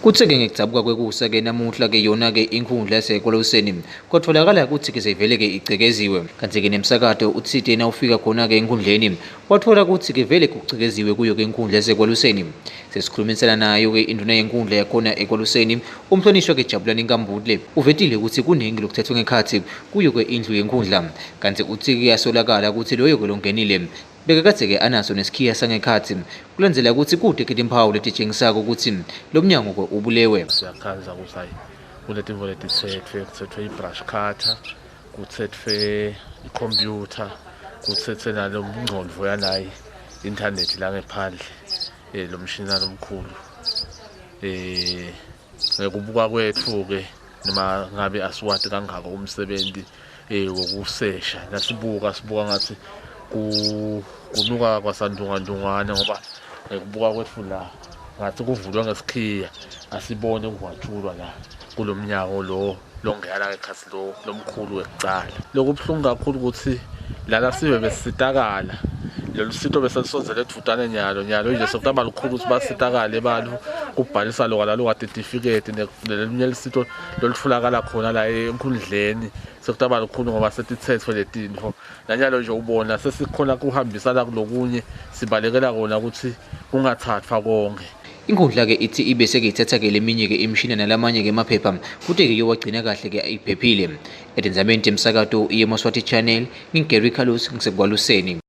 Kuthe-ke ngekudzabuka kwekusa-ke namuhla-ke yona-ke inkhundla yaseKwaluseni kwatfolakala kutsi-ke seyivele-ke igcekeziwe. Kantsi-ke nemsakato utsite nawufika khona-ke enkhundleni watfola kutsi-ke vele kugcekeziwe kuyo-ke inkhundla yaseKwaluseni. Sesikhulumisana nayo-ke indvuna yenkhundla yakhona eKwaluseni umhlonishwa-ke Jabulani Nkambule uvetile kutsi kuningi lokuthathwe ngekhatsi kuyo-ke indlu yenkhundla. Kantsi utsi kuyasolakala kutsi loyo-ke longenile Bekakadze-ke anaso nesikhiya sangekhatsi, kulandzela kutsi kute-ke timphawu letitshengisako kutsi lomnyango-ke ubulewe. Siyakhandza ukuthi hayi kunetintfo letitsetfwe, kutsetfwe i-brush cutter, kutsetfwe i-computer, kutsetfwe nalo ngcondvo yanayi internet la ngephandle eh lo mshini lomkhulu eh ngekubuka kwetfu-ke noma ngabe asiwati kangako umsebenzi eh wokusesha nasibuka sibuka ngathi kunuka kwasandungandungwane ngoba ngekubuka kwetfu la ngathi kuvulwe ngesikhiya asibone kuhwatshulwa la kulo mnyango lo longena ngekhathi lo lomkhulu wekucala. Lokubuhlungu kakhulu ukuthi lana sive besitakala lolu sito beselisondzele edvutane nyalo nyalo nje sekutaba lukhulu ukuthi basitakale bantfu kubhalisa loka laloka titifiketi nelinye lisito lolutfolakala khona la enkhundleni sekutaba lukhulu ngoba setitsetfwe letintfo nanyalo nje ubona sesikhona kuhambisana kulokunye sibalekela kona ukuthi kungathathwa konke. Inkhundla-ke ithi ibe seke ithatha-ke leminye-ke imishini nalamanye-ke emaphepha kute-ke iyowagcina kahle-ke iphephile. Etindzabeni temsakato iyeMaswati Channel, nginguGary Carlos ngisekwaluseni.